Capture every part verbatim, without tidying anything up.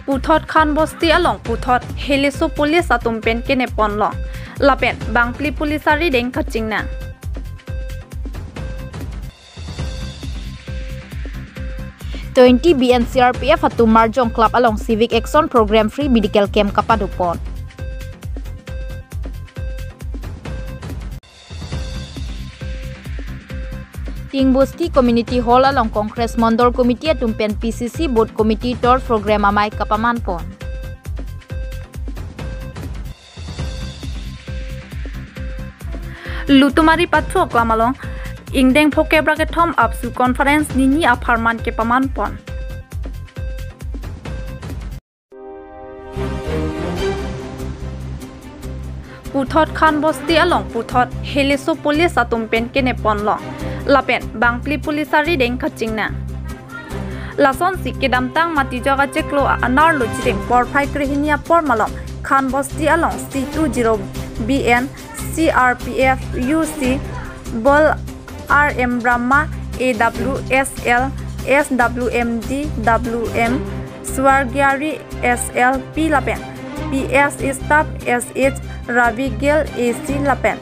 Puthot Khan Bosti along puthot Heleso police atum pen kenep ponlong. Lapen bangphli police arideng kachingnang. Twenty B N C R P F atum Marjong Club along Civic Action Program Free Medical Camp kapado pon. Tingbosti Community Hall along Congress Mondol Committee atum pen P C C Booth Committee tour program amei kapaman pon. Lutumari Pathu Aklam along ingdeng phokep ra kethom AAPSU conference nini apharman kepaman pon. Puthot Khan Bosti along puthot Heleso police atum pen kenep ponlong. Lapen bangphli police arideng kachingnang. Lasonsi kedamtang Matijok achiklo anerlo chireng porphai krehini apor malom Khan Bosti along C two zero B N C R P F U C Bal R M Brahma A W S L, S W M D W M Swargiari S L P lapen P S staff S H Ravigel A C lapen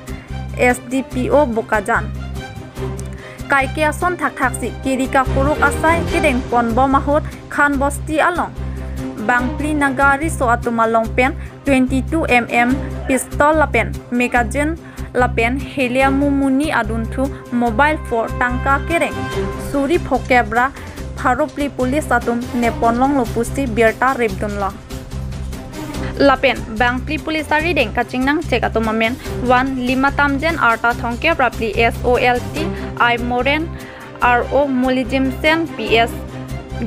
S D P O Bokajan. Kaike ason thakthaksi kiri kakuruk asai kedeng ponbom ahut Khan Bosti along bangphli Naga riso atum along pen twenty-two M M pistol lapen magazine lapen helium mumuni adunthu mobile phone tangka kereng suri phokep ra pharo phli police atum nep ponlonglo pusi birta repdunlo. Lapen bangphli police arideng kachingnang chek atum amen one Lima Tamjen arta thomkep ra phli S O L T I Moren R O Mulijimsen P S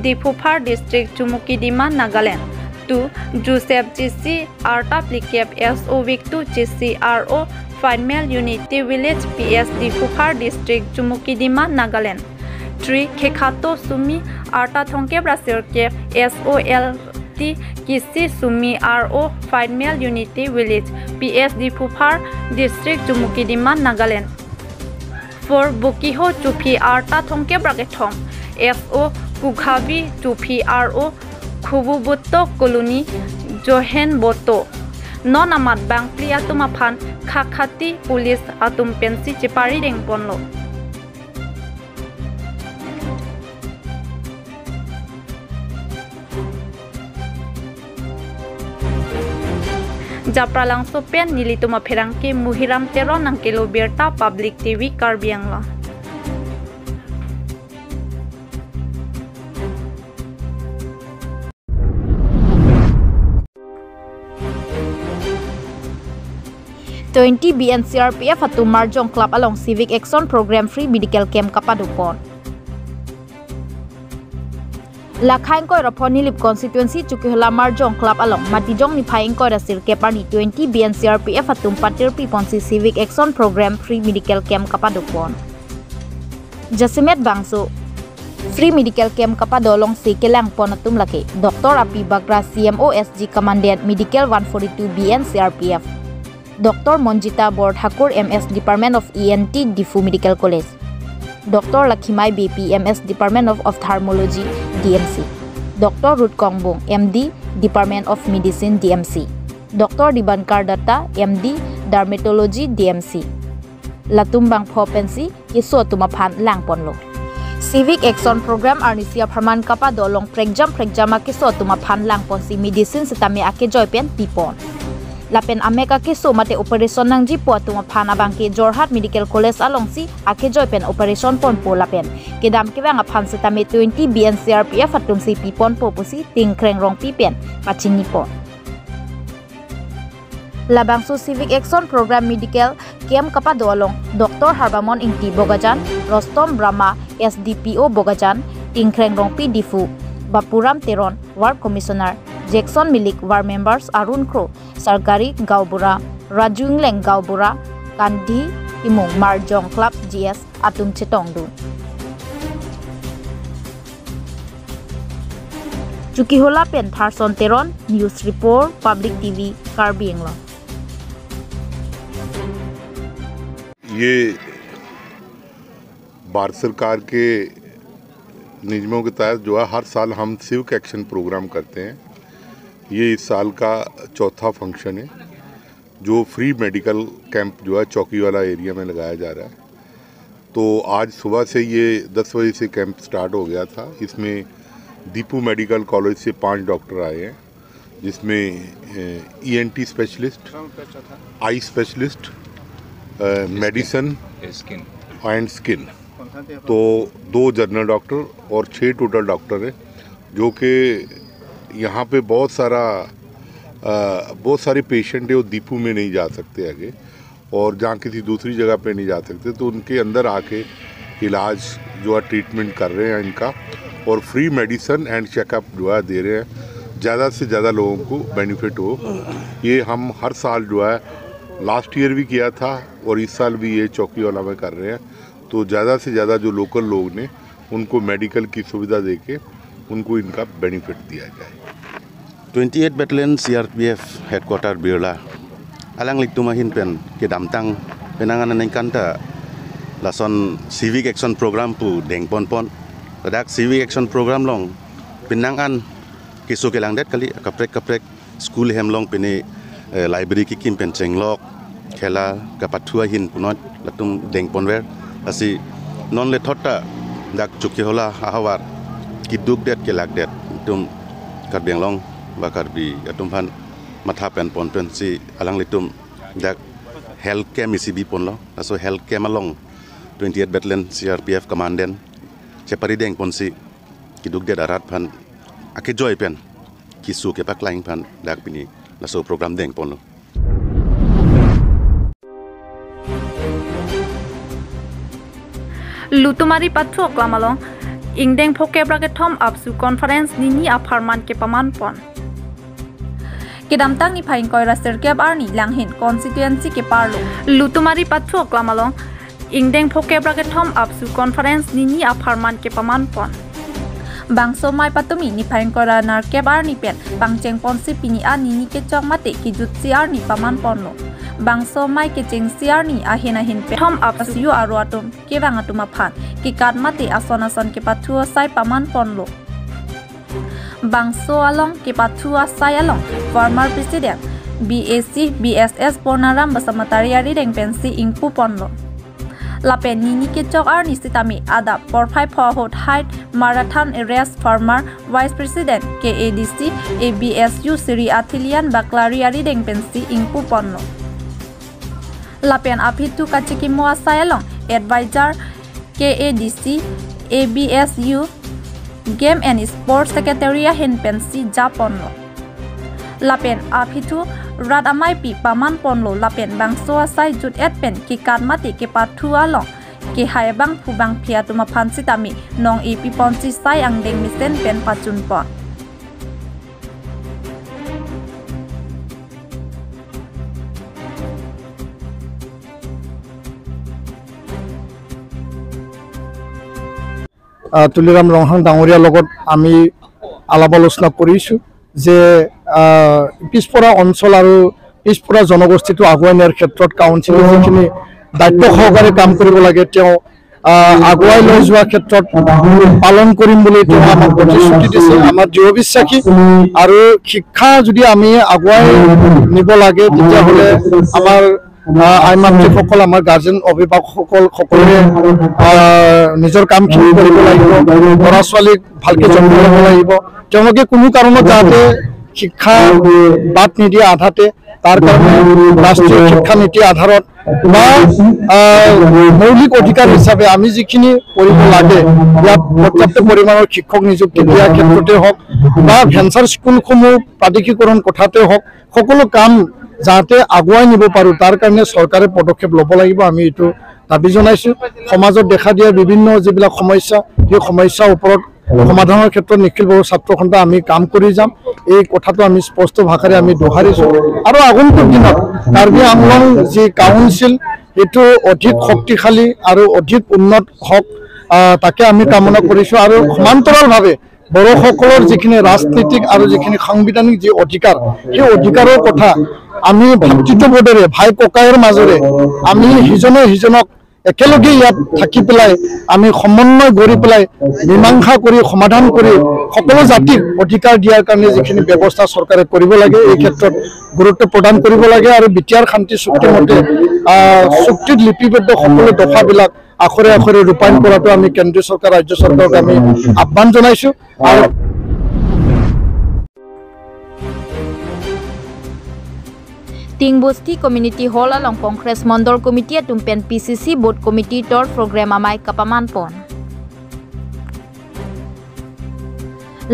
Diphupar District Chumukidima Nagaland. Two Joseph G C arta phlikep S O week two G C R O Fine Male Unity Village P S Diphupar District Chumukidima Nagaland. Three Khekhato Sumi arta thomkep ra sirkep S O L T Kisi Sumi R O Fine Male Unity Village P S Diphupar District Chumukidima Nagaland. Four Bokiho Chuphi arta thomkep ra kethom S O Kukhavi Chuphi R O Khububuto Colony Johen Boto. Non amat bangphli atum aphan Khakkhati police atum pensi chepari dengponlo. Japralangso pen nelitum apherangke Muhiram Teron nangkelo birta Public T V Karbi Anglong. Twenty B N C R P F atum Marjong Club along Civic Action Program Free Medical Camp kapadopon. Lakha ingkoi ra pho Nilip constituency Chokihola Marjong Club along Matijong niphai ingkoi ra sirkep arni twenty B N C R P F atum patirpi ponsi Civic Action Program Free Medical Camp kapadopon. Jasemet bangso Free Medical Camp kapado alongsi kelangpon atum lake Doctor Api Bagra, C M O S G Commandant Medical one forty-two B N C R P F, Doctor Monjita Borthakur, M S, Department of E N T, Diphu Medical College, Doctor Lakhimai Beypi, M S, Department of Ophthalmology, D M C, Doctor Ruth Kongbung, M D, Department of Medicine, D M C, Doctor Dibankar Datta, M D, Dermatology, D M C. Latum bangpho pensi keso atum aphan langponlo. Civic Action Program arnisi apharman kapado along prekjam prekjam akeso atum aphan langponsi medicine sitame akejoi pen pipon. Lapen amek akeso mate operation nangjipo atum aphan abangke Jorhat Medical College alongsi akejoi pen operation ponpo lapen kedam kevang aphan sitame twenty B N C R P F atumsi piponpo pusi Tingkreng Rongpi pen pachinipon. Labangso Civic Action Program Medical Camp kapado along Doctor Harbamon Ingti Bokajan, Rostom Brahma, S D P O Bokajan, Tingkreng Rongpi Diphu, Bapuram Teron, Ward Commissioner, Jackson Milik, Ward Members Arun Kro, Sarkari Gaonbura, Raju Ingleng Gaonbura, Kandi Timung, Marjong Club G S atum chetongdun. Chokihola pen Tharson Teron, News Report, Public T V, Karbi Anglong. ये भारत सरकार के नियमों के तहत जो है, हर साल हम सिविक एक्शन प्रोग्राम करते हैं। ये इस साल का चौथा फंक्शन है, जो फ्री मेडिकल कैंप जो है चौकीवाला एरिया में लगाया जा रहा है। तो आज सुबह से ये दस बजे से कैंप स्टार्ट हो गया था। इसमें दीपू मेडिकल कॉलेज से पांच डॉक्टर आए हैं, जिसमें ENT specialist, eye specialist, medicine skin. And skin. तो दो जनरल डॉक्टर और छः टोटल डॉक्टर है, जो कि यहाँ पे बहुत सारा अ, बहुत सारे पेशेंट है, वो दीपू में नहीं जा सकते आगे, और जहाँ किसी दूसरी जगह पे नहीं जा सकते, तो उनके अंदर आके इलाज जो है, ट्रीटमेंट कर रहे हैं इनका, और फ्री मेडिसिन एंड चेकअप जो है, दे रहे हैं। ज़्यादा से ज़्यादा लोगों को बेनिफिट हो, ये हम हर साल जो है, लास्ट ईयर भी किया था और इस साल भी ये चौकीवाला में कर रहे हैं। तो ज़्यादा से ज़्यादा जो लोकल लोग ने, उनको मेडिकल की सुविधा देके उनको इनका बेनिफिट दिया जाए। Twenty eight Battalion C R P F Headquarter Birla, alanglitum ahin pen kedamtang penang an aningkan ta lason civic action program pu dengponpon. Ladak civic action program along penang an keso kelangdet kali, kaprek kaprek school hem along pine, eh, library kekim pen chenglok, khela kapathu ahin punot latum dengponver. Lasi non lethot ta dak Chokihola ahavar kedukdet kelakdet atum Karbi Anglong ba Karbi atum aphan matha pen pon pensi alanglitum dak health camp isi biponlo. Laso health camp along twenty eight Battalion C R P F Commandant chepari dengponsi kedukdet arat aphan akejoi pen keso kepaklang aphan dak pini laso program dengponlo. Lutumari pathu aklam along ingdeng phokep ra kethom ABSU conference nini apharman kepamanpon. Kedamtang niphai ingkoi ra sirkep arni Langhin constituency keparlo Lutumari pathu aklam along ingdeng phokep ra kethom ABSU conference nini apharman kepamanpon. Bangso amei patumi niphai ingkoi ra nerkep arni pen pangchengponsi pini an nini kechok mate kejutsi arni pamanponlo. Bangso amei kechengsi arni ahin ahin pen kethom ABSU aro atum kevang atum aphan kekat mate ason ason kepathu asai pamanponlo. Bangso along kepathu asai along former president B A C B S S Purnaram Basumatary arideng pensi ingpuponlo. Lapen nini kechok arni sitame adap porphai pho ahut height marathon race former vice president K A D C A B S U Sri Athelian Baklari arideng pensi ingpuponlo. Lapen aphi thu kachikimo asai along advisor K A D C A B S U Game and Sports Secretary ahin pensi japonlo. Lapen aphi thu rat ameipi pamanponlo lapen bangso asai jut-et pen kekat mate kepathu along kehai abangphu bangphi atum aphan sitame nong-e piponsi sai angdeng mesen pen pachunpon. আহ, তুলিৰাম ৰংহাং ডাঙৰীয়াৰ লগত আমি আলাপ আলোচনা কৰিছোঁ যে, আহ, পিছপৰা অঞ্চল আৰু পিছপৰা জনগোষ্ঠীটো আগুৱাই নিয়াৰ ক্ষেত্ৰত কাউন্সিলে যিখিনি দায়িত্ব সহকাৰে কাম কৰিব লাগে, তেওঁ, আহ, আগুৱাই লৈ যোৱাৰ ক্ষেত্ৰত পালন কৰিম বুলি তেওঁ আমাক প্ৰতিশ্ৰুতি দিছে। আমাৰ দৃঢ় বিশ্বাসী আৰু শিক্ষা যদি আমি আগুৱাই নিব লাগে, তেতিয়াহ'লে আমাৰ, আহ, আই মাতৃসকল, আমাৰ গাৰ্জেন, অভিভাৱকসকল সকলোৱে, আহ, নিজৰ কামখিনি কৰিব লাগিব। ল'ৰা ছোৱালীক ভালকে যত্ন ল'ব লাগিব। তেওঁলোকে কোনো কাৰণত যাতে শিক্ষা বাদ নিদিয়ে আধাতে, তাৰ কাৰণে ৰাষ্ট্ৰীয় শিক্ষা নীতিৰ আধাৰত বা, আহ, মৌলিক অধিকাৰ হিচাপে আমি যিখিনি কৰিব লাগে, ইয়াত পৰ্যাপ্ত পৰিমাণৰ শিক্ষক নিযুক্তি দিয়াৰ ক্ষেত্ৰতে হওক বা ভেঞ্চাৰ স্কুলসমূহ প্ৰাদেশিকৰণ কথাতে হওক, সকলো কাম যাতে আগুৱাই নিব পাৰোঁ, তাৰ কাৰণে চৰকাৰে পদক্ষেপ ল'ব লাগিব। আমি এইটো দাবী জনাইছোঁ। সমাজত দেখা দিয়া বিভিন্ন যিবিলাক সমস্যা, সেই সমস্যাৰ ওপৰত সমাধানৰ ক্ষেত্ৰত নিখিল বড়ো ছাত্ৰ সন্থাই আমি কাম কৰি যাম, এই কথাটো আমি স্পষ্ট ভাষাৰে আমি দোহাৰিছোঁ। আৰু আগন্তুক দিনত কাৰ্বি আংলং যি কাউন্সিল, সেইটো অধিক শক্তিশালী আৰু অধিক উন্নত হওক, আহ, তাকে আমি কামনা কৰিছোঁ। আৰু সমান্তৰালভাৱে বড়োসকলৰ যিখিনি ৰাজনীতিক আৰু যিখিনি সাংবিধানিক যি অধিকাৰ, সেই অধিকাৰৰ কথা আমি ভাতৃত্ববোধেৰে, ভাই ককাইৰ মাজেৰে আমি সিজনে সিজনক একেলগে ইয়াত থাকি পেলাই আমি সমন্বয় গঢ়ি পেলাই মীমাংসা কৰি সমাধান কৰি সকলো জাতিক অধিকাৰ দিয়াৰ কাৰণে যিখিনি ব্যৱস্থা চৰকাৰে কৰিব লাগে, এই ক্ষেত্ৰত গুৰুত্ব প্ৰদান কৰিব লাগে আৰু বি টি আৰ শান্তি চুক্তি মতে, আহ, চুক্তিত লিপিবদ্ধ সকলো দফাবিলাক আখৰে আখৰে ৰূপায়ণ কৰাটো আমি কেন্দ্ৰীয় চৰকাৰ, ৰাজ্য চৰকাৰক আমি আহ্বান জনাইছো। আৰু Tingbosti Community Hall along Congress Mondol Committee atum pen P C C Booth Committee tour program amei kapaman pon.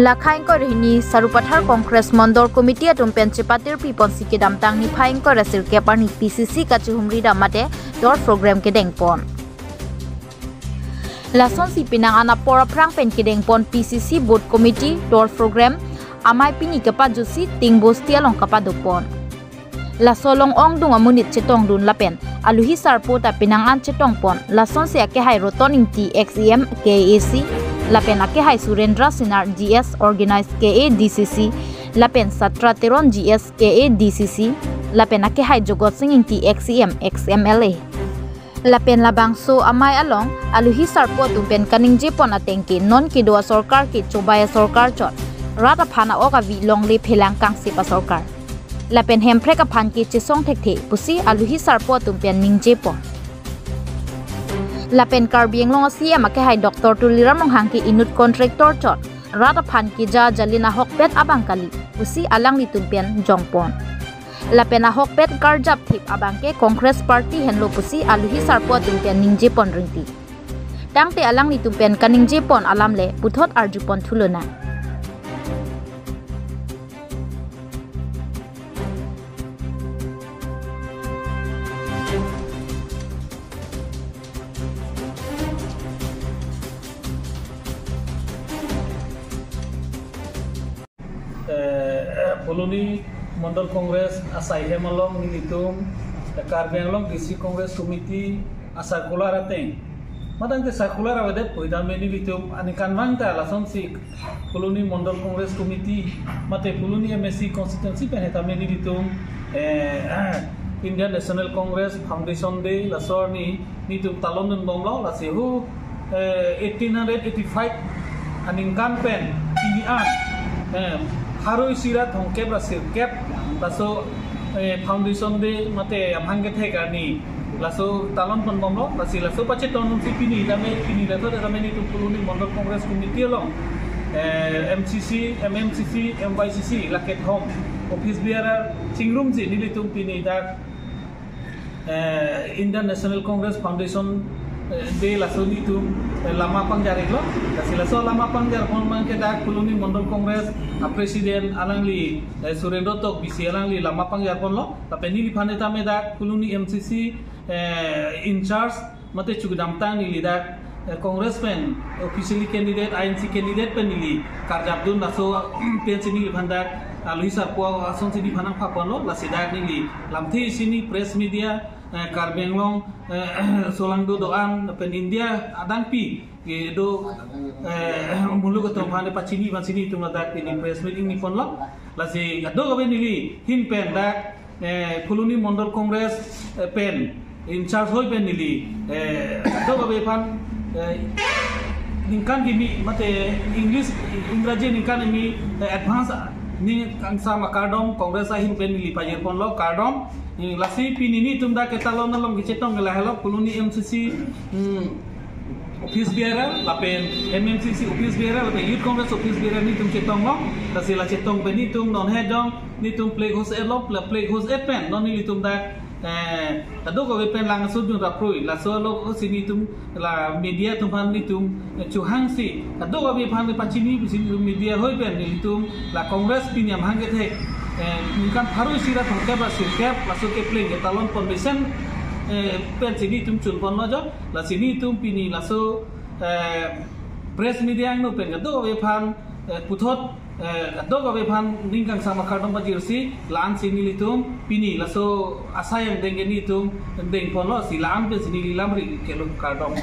Lakha ingkoi ra hini Sarupathar Congress Mondol Committee atum pen chepatirpi ponsi kedamtang niphai ingkoi ra sirkep arni P C C kachihumri dam mate tour program kedeng pon. Lasonsi penang an apor aphrang pen kedeng pon P C C Booth Committee tour program amei pini kepajutsi Tingbosti along kapado pon. Laso along ongdung amonit chetongdun lapen aluhi sarpo ta penang an chetong pon. Lasonsi akehai Roton Ingti, ex E M K A A C, lapen akehai Surendra Sinar, G S organized K A D C C, lapen Satra Teron, G S K A D C C, lapen akehai Jogot Sing Ingti, ex E M, ex M L A. Lapen labangso amei along aluhi sarpo atum pen kaningje pon ateng ke non kedo asorkar ke chobai asorkar chot, rat aphan a-ok avi longle phelang kangsip asorkar, lapen hemprek aphan ke chesong thekthe pusi aluhi sarpo atum pen ningje pon. Lapen Karbi Anglong a C M akehai Doctor Tuliram Ronghang ke inut contractor chot rat aphan keja jalin ahokpet abang kali pusi alanglitum pen jong pon. Lapen ahokpet karjap thip abang ke Congress Party henlo pusi aluhi sarpo atum pen ningje pon ringti. Tangte alanglitum pen kaningje pon alam le puthot arju pon thulonang. Eh, Phuloni Mondol Congress asai hem along nelitum, eh, Karbi Anglong District Congress Committee a-circular ateng. Matangte circular avedet pu tame nelitum aningkanvang ta lasonsi Phuloni Mondol Congress Committee mate Phuloni M A C constituency pen hetame nelitum, eh, Indian National Congress Foundation Day laso arni nelitum talon dun bomlo, lasi hu, eh, eighteen hundred eighty-five aningkan pen pini an, eh, pharo isi ra thomkep ra sirkep laso, eh, Foundation Day mate amhang kethek arni laso talon pon bomlo, lasi laso pachetong dunsi pini tame, pini laso tame nelitum Phuloni Mondol Congress Committee along, eh, M C C, M M C C, M Y C C, lake thom office bearer chingrumsi nelitum pini dak, eh, Indian National Congress Foundation, eh, Day laso nelitum, eh, lama pangjar iklo. Lasi laso lama pangjar pon abang ke dak Phuloni Mondol Congress a-president alangli, eh, Surendra Tokbi si alangli lama pangjar ponlo. Lapen neliphan tame dak Phuloni M C C, eh, in charge mate chukdamtang neli dak, eh, Congress pen officially candidate, I N C candidate pen neli karjap dun laso pensi neliphan dak aluhi sarpo asonsi neliphan nangpha ponlo, lasi dak neli lamthe isi ni press media, eh, Karbi Anglong, eh, solangdo do-an pen India adangpi kedo, eh, muluk atum aphan pachini aphansi nelitum ladak pini press meet ingni ponlo, lasi kadokave neli ahin pen dak, eh, Phuloni Mondol Congress, eh, pen in charge hoi pen neli, eh, kadokave aphan, eh, ningkan kimi mate English, Ingraji ningkan kimi, eh, advance ningkangsam akardom Congress ahin pen neli pajir ponlo, kardom. Eh, lasi pini nelitum dak ketalon along kechetong ke lahelo, Phuloni M C C, hmm, office bearer lapen M M C C office bearer lapen Youth Congress office bearer nelitum chetonglo. Lasi la chetong pen nelitum non he jong nelitum flag hoist-etlo, la flag hoist-et pen non nelitum dak, eh, kadokave pen lang asut jun raprui. Laso alongsi nelitum la media atum aphan nelitum, eh, chohangsi kadokave aphan pachini pusi media hoi pen nelitum la Congress pini amhang kethek, eh, ningkan pharo isi ra thomkep ra sirkep laso kepleng ketalon pon mesen, eh, pensi nelitum chun ponlo jo. Lasi nelitum pini laso, eh, press media angno pen kadokave aphan, eh, puthot, eh, kadokave aphan ningkangsam akardom pajirsi la-ansi nelitum pini laso asai angdeng ke nelitum deng ponlo, si la-an pensi neli lamri kelo, kardom.